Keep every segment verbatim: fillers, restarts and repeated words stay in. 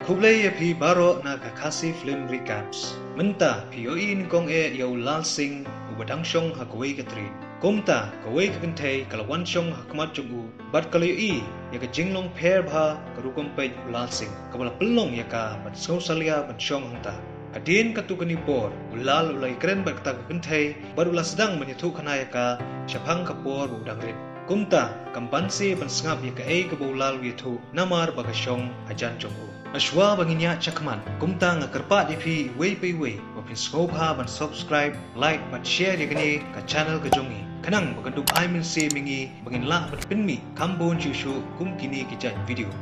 Khublei ïa phi baroh na ka Khasi Film Recaps. Mynta phi ïohi nyngkong eh ïa u Lal Singh uba dang shong ha kawei ka train. Kumta kawei ka kynthei ka la wan shong ha khmat jong u bad ka la ïohi ïa ka jinglong pher bha ka rukom peit u Lal Singh kaba la pynlong ïa ka ban sngewsalia ban shong hangta. Hadien katto katne por u Lal u la ïakren bad kata ka kynthei bad u la sdang ban ïathuh khana ïa ka shaphang ka por ba u dang rit. Kumta kam banse ban sngap ïa kaei kaba u Lal u ïathuh namar ba ka shong hajan jong u. Shuwa ba ngin ïaid shakhmat, kumta nga kyrpad ïa phi iwei pa iwei ba phin sngewbha ban subscribe, like bad share ïa kane ka channel ka jong ngi khnang ba kan dup ai mynsiem ïa ngi ba ngin lah ban pynmih kham bun shuh shuh kum kine ki jait video.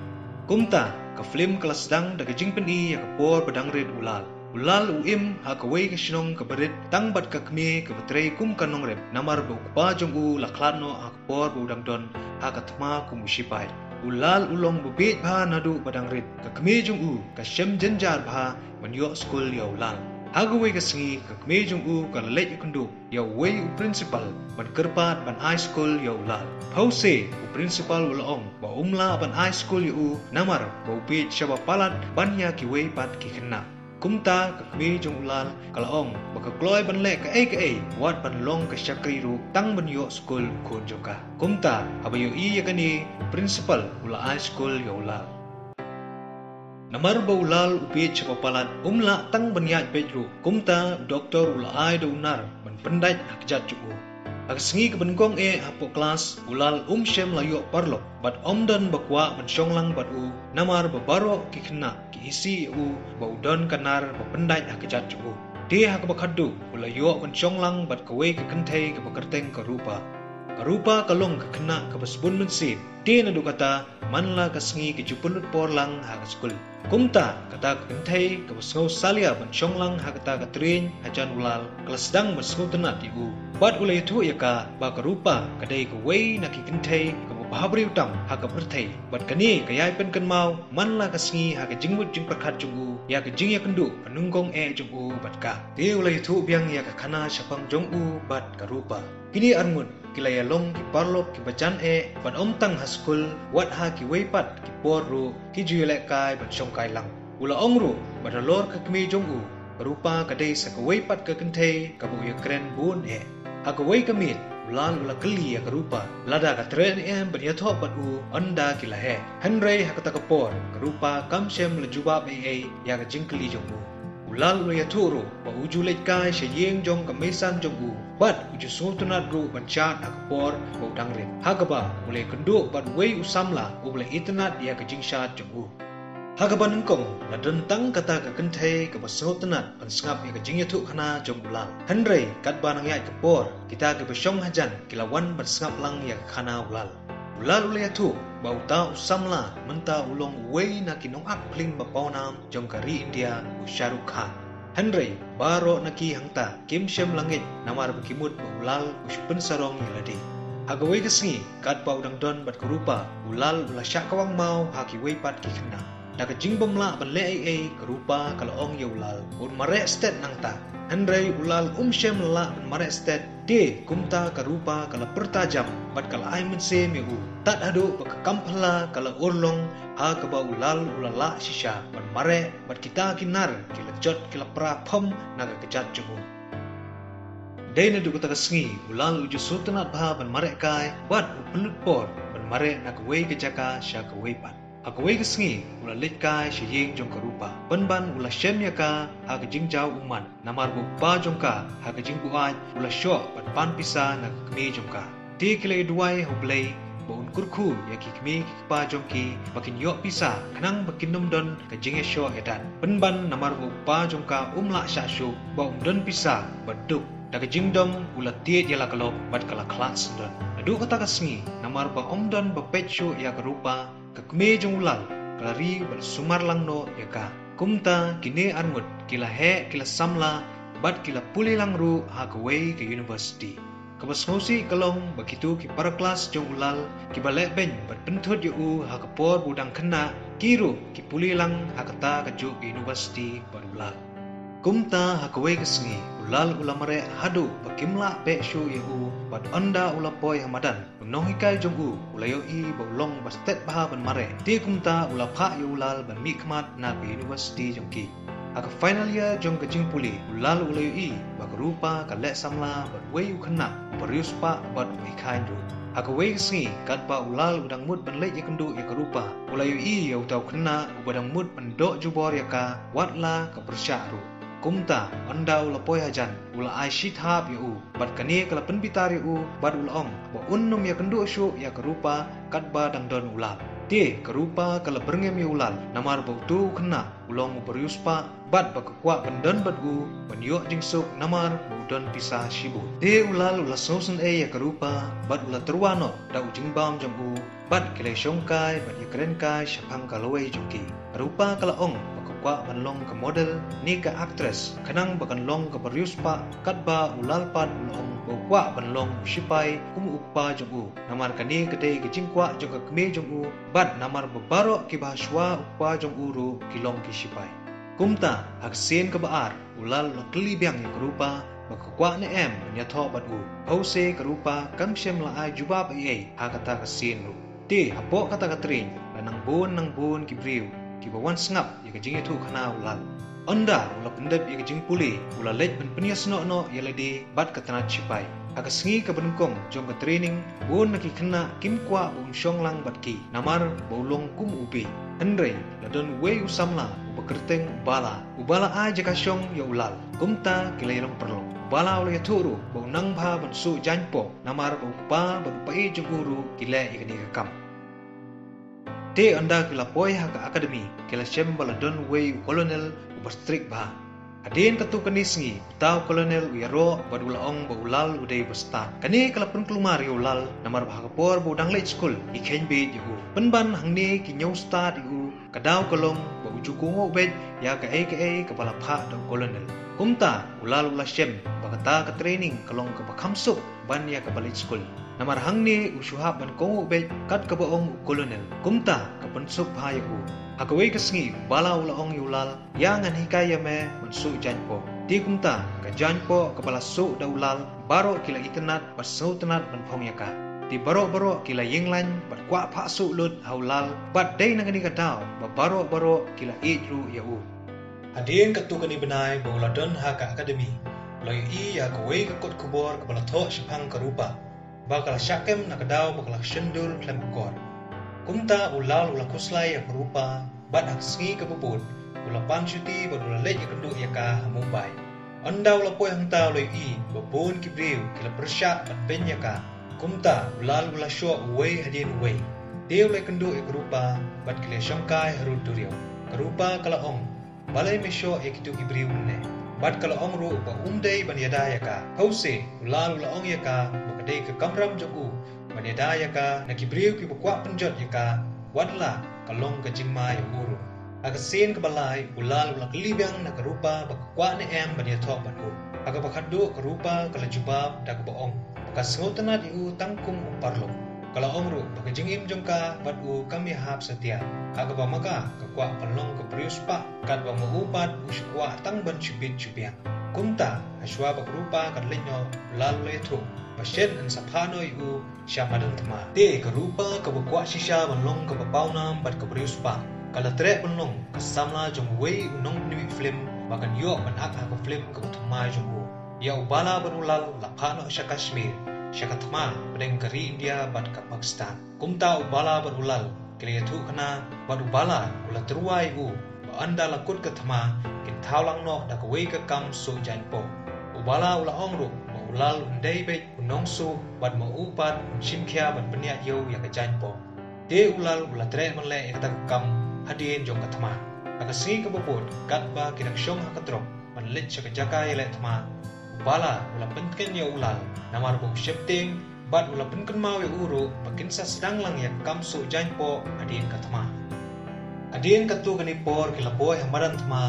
Kumta ka film ka la sdang da ka jingpyni ïa ka por ba dang rit u Lal. U Lal u im ha kawei ka shnong kaba rit tang bad ka kmie kaba trei kum ka nongrep namar ba u kpa jong u la khlad noh ha ka por ba u dang don ha ka thma kum u shipai. U Lal u long ba bieit bha naduh ba dang rit. Ka kmie jong u ka shem jynjar bha ban ïoh skul ïa u Lal. Ha kawei ka sngi ka kmie jong u ka la leit ïakynduh ïa uwei u principal ban kyrpad ban ai skul ïa u Lal. Phewse u principal u la ong ba um lah ban ai skul ïa u namar ba u bieit shaba palat ban ïa kiwei pat ki khynnah. Kumta ka kmie jong u Lal ka la ong ba ka kloi ban leh kaei kaei, wat ban long ka shakri ruh tang ban ïoh skul u khun jong ka. Kumta haba ïohi ïa kane u principal u la ai skul ïa u Lal. Namar ba u Lal u bieit shaba palat um lah tang ban ïaid beit ruh. Kumta u doktor u la ai da u nar ban pyndait ha kjat jong u. Ha ka sngi kaba nyngkong eh hapoh klas u Lal um shym la ïoh paralok bad um don ba kwah ban shong lang bad u namar ba baroh ki khynnah ki isih ïa u ba u don ka nar ba pyndait ha kjat jong u. Te ha kaba khatduh u la ïoh ban shong lang bad kawei ka kynthei kaba kyrteng ka Rupa. Ka Rupa ka long ka khynnah kaba sbun mynsiem. Te naduh kata man la ka sngi ka ju pynlut por lang ha ka skul. Kumta kata ka kynthei kaba sngewsalia ban shong lang ha kata ka train hajan u Lal ka la sdang ban sngewtynnat ïa u bad u la ïathuh ïa ka ba ka Rupa ka dei kawei na ki kynthei kaba bhabriew tam ha ka pyrthei bad kane ka ïai pynkynmaw man la ka sngi ha ka jingmut jingpyrkhat jong u ïa ka jingïakynduh ba nyngkong eh jong u bad ka. Te u la ïathuh biang ïa ka khana shaphang jong u bad ka Rupa. Kine arngut ki la ïalong ki paralok kiba jan eh bad um tang ha skul, wat ha kiwei pat ki por ruh ki ju ïalehkai ban shongkai lang. U la ong ruh ba halor ka kmie jong u ka Rupa ka dei sa kawei pat ka kynthei kaba u ïakren bun eh. Ha kawei ka miet u Lal u la kylli ïa ka Rupa lada ka treh ne em ban ïathoh bad u ynda ki la heh. Hynrei ha kata ka por ka Rupa kam shym la jubab ei ei ïa ka jingkylli jong u. U Lal u la ïathuh ruh ba u ju leit kai sha ïing jong ka meisan jong u bad u ju sngewtynnat ruh ban shad ha ka por ba u dang rit, ha kaba u la ïakynduh bad uwei u samla uba la itynnat ïa ka jingshad jong u. Ha kaba nyngkong la don tang kata ka kynthei kaba sngewtynnat ban sngap ïa ka jingïathuh khana jong u Lal. Hynrei katba nang ïaid ka por kita kiba shong hajan ki la wan ban sngap lang ïa ka khana u Lal. U Lal u la ïathuh ba uta u samla mynta u long uwei na ki nongact phlim ba pawnam jong ka ri India u Shah Rukh Khan. Hynrei baroh na ki hangta kim shym la ngeit namar ba ki mut ba u Lal u shu pynsarong ïa lade. Ha kawei ka sngi katba u dang don bad ka Rupa u Lal u la shah kawang maw ha kiwei pat ki khynnah. Da ka jingbym lah ban leh ei ei ka Rupa ka la ong ïa u Lal un mareh stet nangta. Hynrei u Lal um shym la lah ban mareh stet. Te kumta ka Rupa ka la pyrta jam bad ka la ai mynsiem ïa u tad haduh ba ka kam phylla ka la urlong ha kaba u Lal u la lah shisha ban mareh bad kita ki nar ki la jot ki la pra phom na ka kjat jong u. Dei naduh kata ka sngi u Lal u ju sngewtynnat bha ban mareh kai bad u pynlut por ban mareh na kawei ka jaka sha kawei pat. Ha kawei ka sngi u la leit kai sha ïing jong ka Rupa. Pynban u la shem ïa ka ha ka jingjaw ummat namar ba u kpa jong ka ha ka jingbuaid u la shoh ban pan pisa na ka kmie jong ka. Te ki la ïaduwai ha U Blei ba un kyrkhu ïa ki kmie ki kpa jong ki ba kin ïoh pisa khnang ba kin ym don ka jingïashoh ïadat. Pynban namar ba u kpa jong ka um lah shah shuh ba um don pisa ba duk. Da ka jingdom u la tied ïa la ka lok bad ka la khlad syndon. Naduh kata ka sngi namar ba um don ba peit shuh ïa ka Rupa, ka kmie jong u Lal ka la ri bad la sumar lang noh ïa ka. Kumta kine arngut ki la heh ki la samla bad ki la pule lang ruh ha kawei ka university. Kaba sngewsih ka long ba kito ki para klas jong u Lal kiba leh beiñ bad pynthut ïa u ha ka por ba u dang khynnah ki ruh ki pule lang ha kata kajuh ka university bad u Lal. Kumta ha kawei ka sngi u U Lal u la mareh haduh ba kim lah beh shuh ïa u, bad ynda u la poi ha madan, u nonghikai jong u u la ïohi ba u long ba stet bha ban mareh. Te kumta u la phah ïa u Lal ban mihkhmat na ka university jong ki. Ha ka final year jong ka jingpule, u Lal u la ïohi ba ka Rupa ka leh samla bad uwei u khynnah uba riewspah bad uba ikhain ruh. Ha kawei ka sngi, katba u Lal u dang mut ban leit ïakynduh ïa ka Rupa, u la ïohi ïa uta u khynnah uba dang mut ban doh jubor ïa ka, wat la ka pyrshah ruh. Kumta, ynda u la poi hajan, u la ai shi thap ïa u, bad kane ka la pynbitar ïa u, bad u la ong ba un nym ïakynduh shuh ïa ka Rupa katba dang don u Lal. Te ka Rupa ka la byrngem ïa u Lal namar ba utu u khynnah u long uba riewspah, bad ba ka kwah ban don bad u ban ïoh jingsuk namar ba u don pisa shibun. Te u Lal u la sngewsynei ïa ka Rupa, bad u la tyrwa noh da u jingbam jong u, bad ki la ïashongkai bad ïakren kai shaphang ka lawei jong ki. Ka Rupa ka la ong ba ka kwah ban long ka model ne ka actress, khnang ba kan long kaba riewspah, katba u Lal pat u la ong ba u kwah ban long u shipai kum u kpa jong u. Namar kane ka dei ka jingkwah jong ka kmie jong u, bad namar ba baroh kiba ha shuwa u kpa jong u ruh ki long ki shipai. Kumta, ha ka sien kaba ar, u Lal u la kylli biang ïa ka Rupa ba ka kwah ne em ban ïathoh bad u. Hynrei ka Rupa kam shym la ai jubab ei ei ha kata ka sien ruh. Te hapoh kata ka train, la nang bun nang bun ki briew kiba wan sngap ïa ka jingïathuhkhana u Lal. Ynda u la pyndep ïa ka jingpule, u la leit ban pynïasnoh noh ïa lade bad ka tnat shipai. Ha ka sngi kaba nyngkong jong ka training, bun na ki khynnah kim kwah ba un shong lang bad ki namar ba u long kum u bieit. Hynrei la don uwei u samla uba kyrteng u Bala, uba la ai jaka shong ïa u Lal. Kumta ki la ïalong pyrlok. U Bala u la ïathuh ruh ba u nang bha ban suh jaiñpoh namar ba u kpa bad u paid jong u ruh ki leh ïa kane ka kam. Te ynda ki la poi ha ka academy, ki la shem ba la don uwei u colonel uba strict bha. Hadien katto katne sngi, uta u colonel u ïaroh bad u la ong ba u Lal u dei uba stad. Kane ka la pynkulmar ïa u Lal namar ba ha ka por ba u dang leit skul, ki kheiñ beit ïa u. Pynban hangne ki ñiew stad ïa u, ka daw ka long ba u ju kohnguh beit ïa kaei kaei kaba la phah da u colonel. Kumta u Lal u la shem ba kata ka training ka long kaba kham suk ban ïa kaba leit skul. Namar hangne u shu hap ban kohnguh beit kat kaba ong u colonel. Kumta ka pynsuk bha ïa u. Ha kawei ka sngi u Bala u la ong ïa u Lal, ïa ngan hikai ïa me ban suh jaiñpoh. Te kumta ka jaiñpoh kaba la suh da u Lal, baroh ki la itynnad bad sngewtynnad ban phong ïa ka. Te baroh baroh ki la ïeng lain bad kwah phah suh lut ha u Lal, bad dei na kane ka daw ba baroh baroh ki la ïeit ruh ïa u. Hadien katto katne bnai ba u la don ha ka academy, u la ïohi ïa kawei ka kot khubor kaba la thoh shaphang ka Rupa ba ka la shah kem na ka daw ba ka la shon dur khlem akor. Kumta u Lal u la khuslai ïa ka Rupa, bad ha ka sngi kaba bud u la pan shuti bad u la leit ïakynduh ïa ka ha Mumbai. Ynda u la poi hangta u la ïohi ba bun ki briew ki la pyrshah ban pyn ïa ka. Kumta u Lal u la shoh uwei hadien uwei. Te u la ïakynduh ïa ka Rupa bad ki la shongkai harud duriaw. Ka Rupa ka la ong, balei me shoh ïa kito ki briew mynne? Bad ka la ong ruh ba um dei ban ïada ïa ka. Hynrei u Lal u la ong ïa ka ba ka dei ka kamram jong u ban ïada ïa ka na ki briew kiba kwah pynjot ïa ka, wat la ka long ka jingma ïa u ruh. Ha ka sien kaba lai u Lal u la kylli biang na ka Rupa ba ka kwah ne em ban ïathoh bad u. Ha kaba khatduh ka Rupa ka la jubab da kaba ong ba ka sngewtynnad ïa u tang kum u paralok. Ka la ong ruh ba ka jingim jong ka bad u kam ïahap satia. Ha kaba ma ka ka kwah ban long ka briew spah, katba ma u pat u shu kwah tang ban shu bit shu biang. Kumta, ha shuwa ba ka Rupa ka leit noh, u Lal u la ïathuh ba shen yn sa phah noh ïa u sha madan thma. Te ka Rupa kaba kwah shisha ban long kaba pawnam bad ka briew spah, ka la treh ban long ka samla jong uwei u nongpynmih film ba kan ïoh ban ak ha ka film kaba thymmai jong u. Ïa u Bala bad u Lal la phah noh sha Kashmir, sha ka thma pdeng ka ri India bad ka Pakistan. Kumta u Bala bad u Lal ki la ïathuhkhana, bad u Bala u la tyrwa ïa u ba ynda la kut ka thma kin thaw lang noh da kawei ka kam suh jaiñpoh. U Bala u la ong ruh ba u Lal un dei beit u nongsuh bad ma u pat un shim khia ban pynïaid ïew ïa ka jaiñpoh. Te u Lal u la treh ban leh ïa kata ka kam hadien jong ka thma. Ha ka sngi kaba bud, katba ki dang shong ha ka trok ban leit sha ka jaka ïaleh thma, u Bala u la pyntngen ïa u Lal namar ba u sheptieng, bad u la pynkynmaw ïa u ruh ba kin sa sdang lang ïa ka kam suh jaiñpoh hadien ka thma. Hadien katto katne por ki la poi ha madan thma,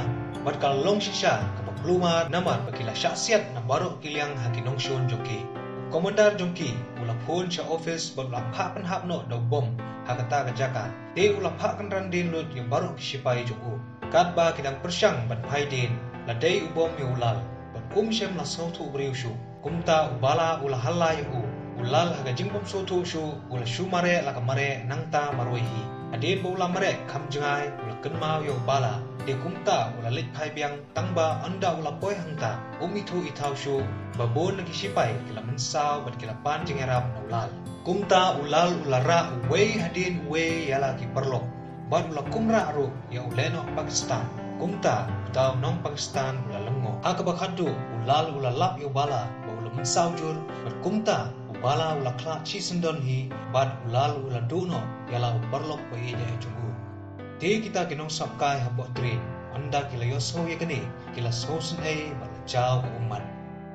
bad ka la long shisha kaba kulmar namar ba ki la shah siat na baroh ki liang ha ki nongshun jong ki. U commander jong ki u la phone sha office bad u la phah pynhap noh da u bom ha kata ka jaka. Te u la phah kynran dien lut ïa baroh ki shipai jong u. Katba ki dang pyrshang ban phai dien, la dei u bom ïa u Lal bad Um shym la sngewthuh briew shuh. Kumta u Bala u la halla ïa u. U Lal ha ka jingbym sngewthuh shuh u la shu mareh la ka mareh nangta marwei hi. Hadien ba u la mareh kham jngai u la kynmaw ïa u Bala. Te kumta u la leit phai biang tang ba ynda u la poi hangta um ithuh ithaw shuh ba bun na ki sipai ki la mynsaw bad ki la pan jingïarap na u Lal. Kumta u Lal u la rah uwei hadien uwei ïa la ki paralok. Bad u la kum rah ruh ïa u lehnoh Pakistan. Kumta uta u nong Pakistan u la lyngngoh. Ha kaba khatduh u Lal u la lap ïa u Bala ba u la mynsaw jur bad kumta u Bala u la khlad shisyndon hi bad u Lal u la duh noh ïa la u paralok ba ïeit jong u. Te kita ki nongsap kai hapoh train ynda ki la ïohsngew ïa kane ki la sngewsynei bad la jaw ka ummat.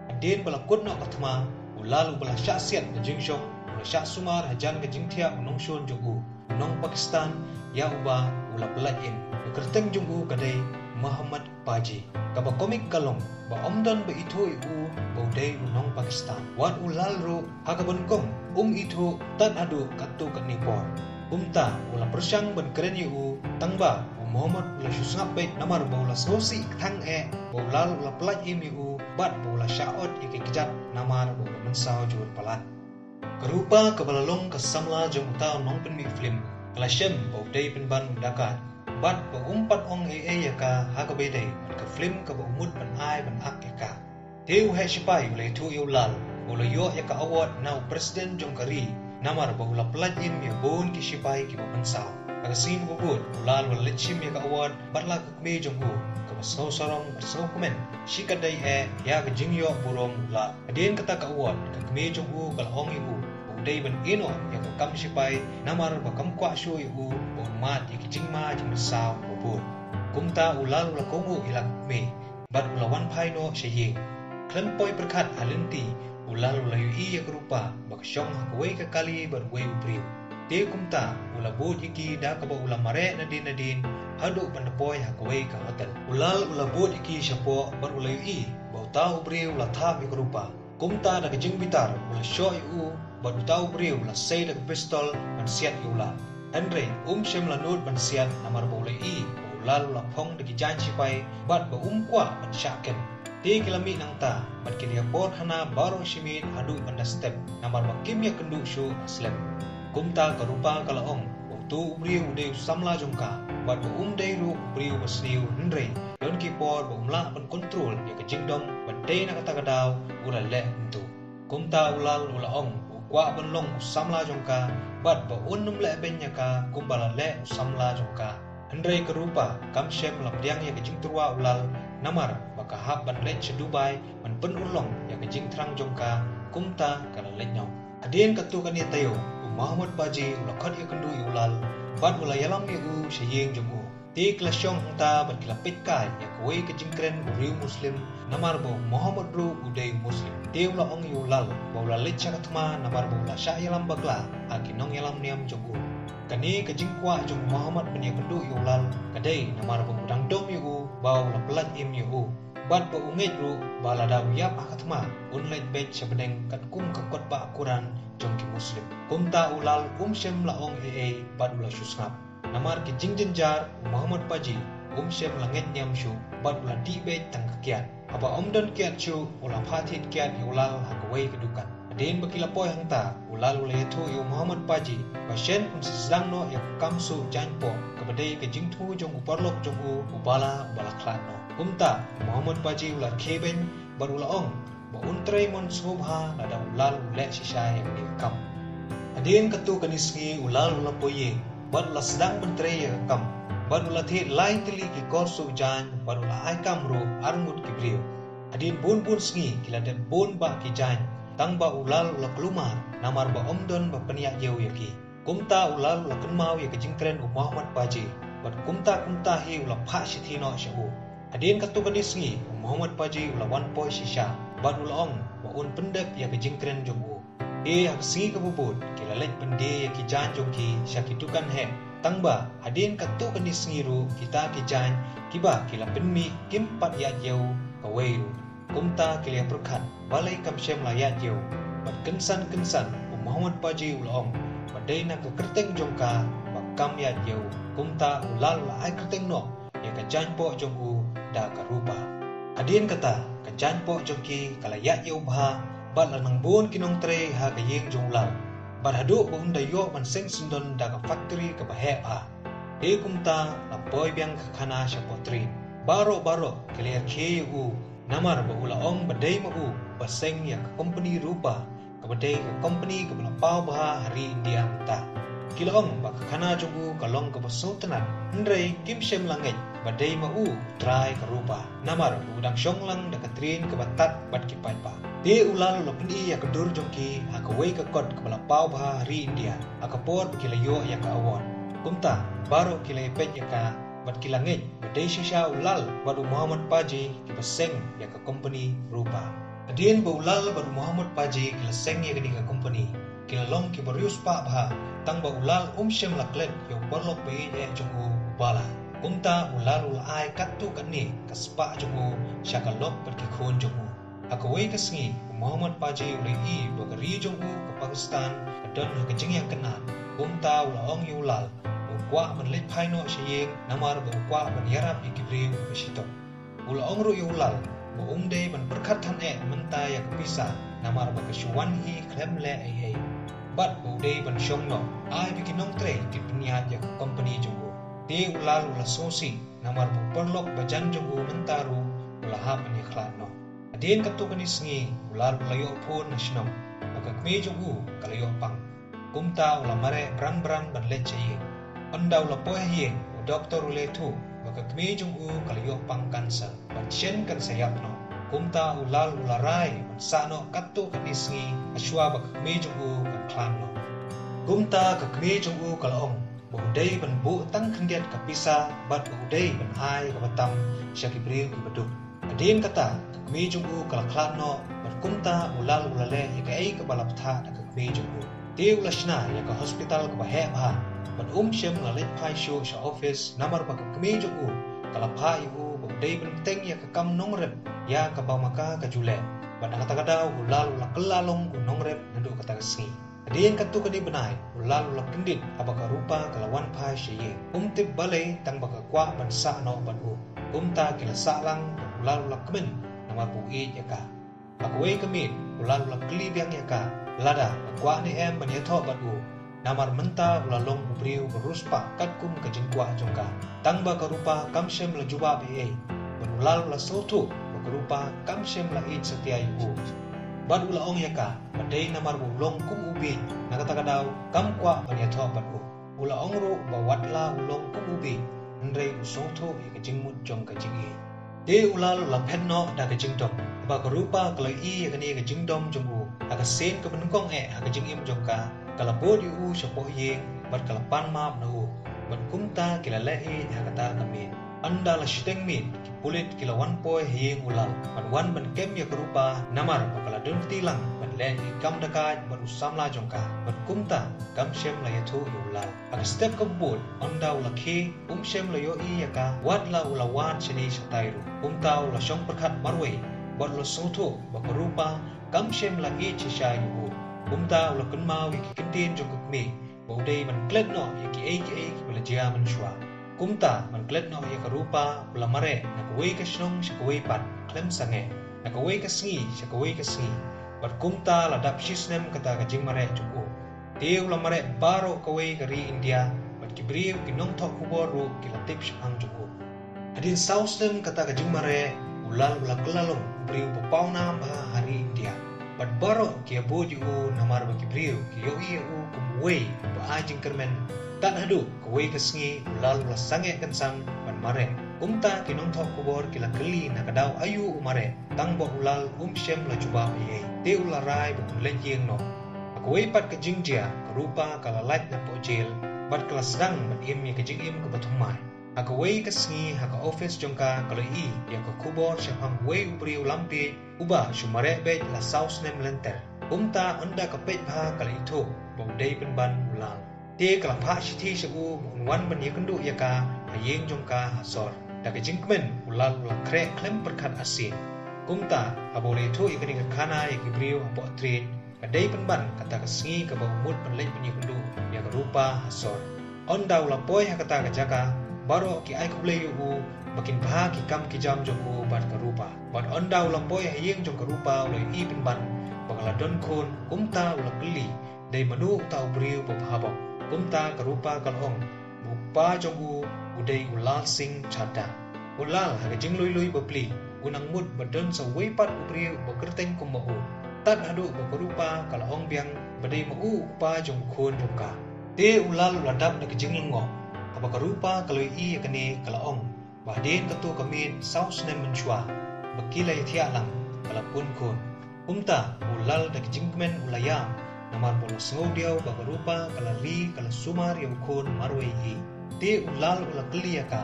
Hadien ba la kut noh ka thma u Lal uba la shah siat na jingjop u la shah sumar hajan ka jingthiah u nongshun jong u. U nong Pakistan ïa uba u la pyllait im. Ka kyrteng jong u ka dei Mohammad Paji. Kaba komik ka long ba ym don ba ithuh ïa u ba u dei u nong Pakistan. Wat u Lal ruh ha kaba nyngkong um ithuh tad haduh katto katne por. Kumta u la pyrshang ban kren ïa u tang ba u Mohammad u la shu sngap beit namar ba u la sngewsih kthang eh ba u Lal u la pyllait im ïa u bad ba u la shah ot ïa ki kjat namar ba u la mynsaw jur palat. Ka Rupa kaba la long ka samla jong uta u nongpynmih film ka la shem ba u dei pynban u dakat bad ba um pat ong ei ei ïa ka ha kaba ïadei bad ka film kaba u mut ban ai ban ak ïa ka. Te u heh shipai u la ïathuh ïa u Lal ba u la ïoh ïa ka award na u president jong ka ri namar ba u la pyllait im ïa bun ki shipai kiba mynsaw. Ha ka sngi kaba bud u Lal u la leit shim ïa ka award bad la ka kmie jong u kaba sngewsarong bad sngewkmen shikatdei eh ïa ka jingïoh burom u Lal. Hadien kata ka award ka kmie jong u ka la ong ïa u ba u dei ban ïehnoh ïa ka kam shipai namar ba kam kwah shuh ïa u ba un mad ïa ki jingma jingmynsaw ba bud. Kumta u Lal u la kohnguh ïa la ka kmie bad u la wan phai noh sha ïing. Khlem poi pyrkhat ha lynti u Lal u la ïohi ïa ka Rupa ba ka shong ha kawei ka kali bad uwei u briew. Te kumta u la bud ïa ki da kaba u la mareh nadien nadien haduh ban da poi ha kawei ka hotel. U Lal u la bud ïa ki shapoh bad u la ïohi ba uta u briew u la thap ïa ka Rupa. Kumta da ka jingbitar u la shoh ïa u bad uta u briew u la sei da ka pistol ban siat ïa u Lal. Hynrei um shym la nud ban siat namar ba u la ïohi ba u Lal u la phong da ki jaiñ shipai bad ba um kwah ban shah kem. Te ki la mih nangta bad ki la ïapor khana baroh shi miet haduh ban da step namar ba kim ïakynduh shuh ha slem. Kumta ka Rupa ka la ong ba uto u briew u dei u samla jong ka bad ba um dei ruh u briew ba sniew hynrei don ki por ba um lah ban kontrol ïa ka jingdom bad dei na kata ka daw u la leh kumto. Kumta u Lal u la ong ba u kwah ban long u samla jong ka bad ba un ym leh beiñ ïa ka kumba la leh u samla jong ka. Hynrei ka Rupa kam shym la pdiang ïa ka jingtyrwa u Lal namar ba ka hap ban leit sha Dubai ban pynurlong ïa ka jingthrang jong ka. Kumta ka la leit noh. Hadien katto katne taïew u Mohammad Paji u la khot ïakynduh ïa u Lal bad u la ïalam ïa u sha ïing jong u. Te ki la shong hangta bad ki la peit kai ïa kawei ka jingkren u riew Muslim namar ba u Mohammad ruh u dei u Muslim. Te u la ong ïa u Lal ba u la leit sha ka thma namar ba u la shah ïalam bakla ha ki nongïalam niam jong u. Kane ka jingkwah jong u Mohammad ban ïakynduh ïa u Lal ka dei namar ba u dang dom ïa u ba u la pyllait im ïa u bad ba u ngeit ruh ba lada u ïap ha ka thma un leit beit sha bneng katkum ka kot bah Quran jong ki Muslim. Kumta u Lal um shym la ong ei ei bad u la shu sngap. Namar ki jingjynjar u Mohammad Paji um shym la ngeit niam shuh bad u la dih beit tang ka kiad. Haba um don kiad shuh u la phah thied kiad ïa u Lal ha kawei ka dukan. Hadien ba ki la poi hangta u Lal u la ïathuh ïa u Mohammad Paji ba shen un sa sdang noh ïa ka kam suh jaiñpoh kaba dei ka jingthu jong u paralok jong u u Bala uba la khlad noh. Kumta u Mohammad Paji u la khie beiñ bad u la ong ba un trei mon sngewbha lada u Lal u leh shisha ïa kane ka kam. Hadien katto katne sngi u Lal u la poi ïing bad u la sdang ban trei ïa ka kam bad u la thied lai tylli ki kor suh jaiñ bad u la ai kam ruh arngut ki briew. Hadien bun bun sngi ki la dep bun bah ki jaiñ tang ba u Lal u la kulmar namar ba um don ba pynïaid ïew ïa ki. Kumta u Lal u la kynmaw ïa ka jingkren u Mohammad Paji bad kumta kumta hi u la phah shithi noh sha u. Hadien katto katne sngi u Mohammad Paji u la wan poi shisha bad u la ong ba un pyndep ïa ka jingkren jong u. Te ha ka sngi kaba bud ki la leit pyndie ïa ki jaiñ jong ki sha ki dukan heh. Tang ba hadien katto katne sngi ruh kita ki jaiñ kiba ki la pynmih kim pat ïaid ïew kawei ruh. Kumta ki la ïapyrkhat balei kam shym la ïaid ïew. Bad kynsan kynsan u Mohammad Paji u la ong ba dei na ka kyrteng jong ka ba kam ïaid ïew. Kumta u Lal u la ai kyrteng noh ïa ka jaiñpoh jong u da ka Rupa. Hadien kata, ka jaiñpoh jong ki ka la ïaid ïa u bha, bad la nang bun ki nongtrei ha ka ïing jong u Lal. Bad haduh ba un da ïoh ban seng syndon da ka factory kaba heh bha. Te kumta la poi biang ka khana shapoh tren. Baroh baroh ki la ïakhie ïa u, namar ba u la ong ba dei ma u ba seng ïa ka company Rupa, kaba dei ka company kaba la paw bha ha ri India mynta. Ki la ong ba ka khana jong u ka long kaba sngewtynnat, hynrei kim shym la ngeit ba dei ma u u trai ka Rupa, namar ba u dang shong lang da ka tren kaba tad bad ki paidbah. Te u Lal u la pyni ïa ka dur jong ki ha kawei ka kot kaba la paw bha ha ri India, ha ka por ba ki la ïoh ïa ka award. Kumta, baroh ki la ïapeit ïa ka, bad ki la ngeit ba dei shisha u Lal bad u Mohammad Paji kiba seng ïa ka company Rupa. Hadien ba u Lal bad u Mohammad Paji ki la seng ïa kane ka company, ki la long kiba riewspah bha, tang ba u Lal um shym la klet ïa u paralok ba ïeit eh jong u, u Bala. Kumta u Lal u la ai katto katne ka spah jong u sha ka lok bad ki khun jong u. Ha kawei ka sngi, u Mohammad Paji u la ïohi ba ka ri jong u ka Pakistan ka don ha ka jingïakynad. Kumta u la ong ïa u Lal ba u kwah ban leit phai noh sha ïing, namar ba u kwah ban ïarap ïa ki briew ba shitom. U la ong ruh ïa u Lal ba um dei ban pyrkhat than eh mynta ïa ka pisa, namar ba ka shu wan hi khlem leh ei ei. Bad ba u dei ban shong noh, ai ba ki nongtrei kin pynïaid ïa ka company jong u. Te u Lal u la sngewsih, namar ba u paralok bajan jong u mynta ruh u la hap ban ïakhlad noh. Hadien katto katne sngi, u Lal u la ïoh phone na shnong ba ka kmie jong u ka la ïoh pang. Kumta u la mareh bran bran ban leit sha ïing. Ynda u la poi ha ïing, u doktor u la ïathuh ba ka kmie jong u ka la ïoh pang cancer, bad shen kan sa ïap noh. Kumta u Lal u la rai ban sah noh katto katne sngi hashwa ba ka kmie jong u kan khlad noh. Kumta ka kmie jong u ka la ong ba u dei ban buh tang khyndiat ka pisa, bad ba u dei ban ai kaba tam sha ki briew kiba duk. Hadien kata, ka kmie jong u ka la khlad noh, bad kumta u Lal u la leh ïa kaei kaba la bthah da ka kmie jong u. Te u la shna ïa ka hospital kaba heh bha, bad um shym la leit phai shuh sha office, namar ba ka kmie jong u ka la phah ïa u ba u dei ban bteng ïa ka kam nongrep ïa kaba ma ka ka ju leh. Bad na kata ka daw u Lal u la kylla long u nongrep naduh kata ka sngi. Hadien katto katne bnai, u Lal u la kyndit haba ka Rupa ka la wan phai sha ïing. Um tip balei, tang ba ka kwah ban sah noh bad u. Kumta ki la sah lang, bad u Lal u la kmen namar ba u ïeit ïa ka. Ha kawei ka miet, u Lal u la kylli biang ïa ka lada ka kwah ne em ban ïathoh bad u, namar mynta u la long u briew ba riewspah katkum ka jingkwah jong ka. Tang ba ka Rupa kam shym la jubab ei ei, bad u Lal u la sngewthuh ba ka Rupa kam shym la ïeit satia ïa u. Bad u la ong ïa ka ba dei namar ba u long kum u bieit, na kata ka daw kam kwah ban ïathoh bad u. U la ong ruh ba wat la u long kum u bieit, hynrei u sngewthuh ïa ka jingmut jong ka jingïeit. Te u Lal u la phet noh da ka jingdom. Haba ka Rupa ka la ïohi ïa kane ka jingdom jong u, ha ka sien kaba nyngkong eh ha ka jingim jong ka, ka la bud ïa u shapoh ïing, bad ka la pan map na u. Bad kumta ki la leh ïeit ha kata ka miet. Ynda la shiteng miet, ki pulit ki la wan poi ha ïing u Lal, ban wan ban kem ïa ka Rupa, namar ba ka la don kti lang ban leh ïa ki kam dakaid bad u samla jong ka. Bad kumta, kam shym la ïathuh ïa u Lal. Ha ka step kaba bud, ynda u la khie, um shym la ïohi ïa ka, wat la u la wad shane shatai ruh. Kumta u la shong pyrkhat marwei, bad u la sngewthuh ba ka Rupa kam shym la ïeit shisha ïa u. Kumta u la kynmaw ïa ki kyntien jong ka kmie ba u dei ban klet noh ïa kiei kiei kiba la jia mynshuwa. Kumta ban klet noh ïa ka Rupa u la mareh na kawei ka shnong sha kawei pat khlem sangeh, na kawei ka sngi sha kawei ka sngi. Bad kumta la dap shisnem kata ka jingmareh jong u. Te u la mareh baroh kawei ka ri India, bad ki briew, ki nongthoh khubor ruh ki la tip shaphang jong u. Hadien saw snem kata ka jingmareh, u Lal u la kylla long u briew ba pawnam bha ha ri India. Bad baroh ki ïabud ïa u namar ba ki briew ki ïohi ïa u kum uwei uba ai jingkyrmen. Tad haduh kawei ka sngi u Lal u la sangeh kynsan ban mareh. Kumta ki nongthoh khubor ki la kylli na ka daw aïu u mareh, tang ba u Lal um shym la jubab ei ei. Te u la rai ba un leit ïing noh. Ha kawei pat ka jingjia, ka Rupa ka la lait napoh jel, bad ka la sdang ban im ïa ka jingim kaba thymmai. Ha kawei ka sngi ha ka office jong ka, ka la ïohi ïa ka khubor shaphang uwei u briew lampiej uba shu mareh beit la saw snem lynter. Kumta ynda ka peit bha ka la ithuh ba u dei pynban u Lal. Te ka la phah shithi sha u ba un wan ban ïakynduh ïa ka ha ïing jong ka ha sor. Da ka jingkmen u Lal u la khreh khlem pyrkhat arsien. Kumta haba u la ithuh ïa kane ka khana ïa ki briew hapoh tren, ka dei pynban kata ka sngi kaba u mut ban leit ban ïakynduh ïa ka Rupa ha sor. Ynda u la poi ha kata ka jaka, Baroh ki ai khublei ïa u ba kin bha ki kam ki jam jong u bad ka rupa. Bad ynda u la poi ha ïing jong ka rupa u la ïohi pynban ba ka la don khun, kumta u la kylli dei mano uta u briew ba bha bok. Kumta ka rupa ka la ong ba u kpa jong u u dei u Lal Singh Chadha. U Lal ha ka jinglui lui bapli u nang mut ba don sa uwei pat u briew ba kyrteng kum ma u. Tad haduh ba ka rupa ka la ong biang ba dei ma u u kpa jong u khun jong ka. Te u Lal u la dap da ka jinglyngngoh haba ka rupa ka la ïohi ïa kane, ka la ong ba hadien katto ka miet saw snem mynshuwa ba ki la ïathiah lang, ka la pun khun. Kumta u Lal da ka jingkmen u la ïam, namar ba u la sngew diaw ba ka rupa ka la ri, ka la sumar ïa u khun marwei hi. Te u Lal u la kylli ïa ka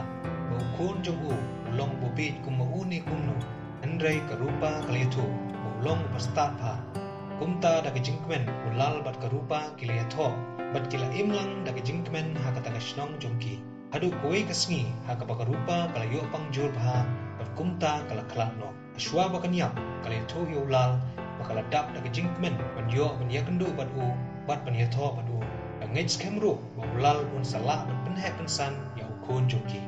ba u khun jong u u long ba bieit kum ma u ne kumno. Hynrei ka rupa ka la ïathuh ba u long uba stad bha. Kumta da ka jingkmen u Lal bad ka rupa ki la ïathoh bad ki la im lang da ka jingkmen ha kata ka shnong jong ki. Haduh kawei ka sngi ha kaba ka rupa ka la ïoh pang jur bha bad kumta ka la khlad noh. Shuwa ba kan ïap ka la ïathuh ïa u Lal ba ka la dap da ka jingkmen ban ïoh ban ïakynduh bad u bad ban ïathoh bad u. Ka ngeit skhem ruh ba u Lal un sa lah ban pynheh pynsan ïa u khun jong ki.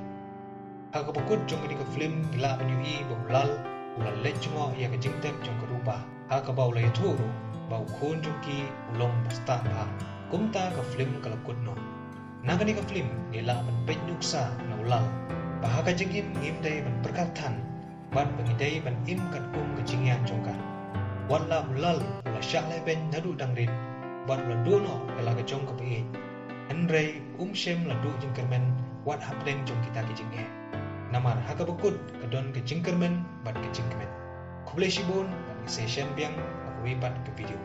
Ha kaba kut jong kane ka film ngi lah ban ïohi ba u Lal u la leit jngoh ïa ka jingtep jong ka rupa, ha kaba u la ïathuh ruh ba u khun jong ki u long ba stad bha. Kumta ka film ka la kut noh. Na kane ka film ngi lah ban peit nuksa na u Lal ba ha ka jingim ngim dei ban pyrkhat than bad ba ngi dei ban im katkum ka jingïaid jong ka. Wat la u Lal u la shah lehbeiñ naduh dang rit bad u la duh noh ïa la ka jong kaba ïeit, hynrei um shym la duh jingkyrmen wat hapdeng jong kita ki jingeh. Namar ha kaba kut ka don ka jingkyrmen bad ka jingkmen. Khublei shibun bad ngin sa ïashem biang ha kawei pat ka video.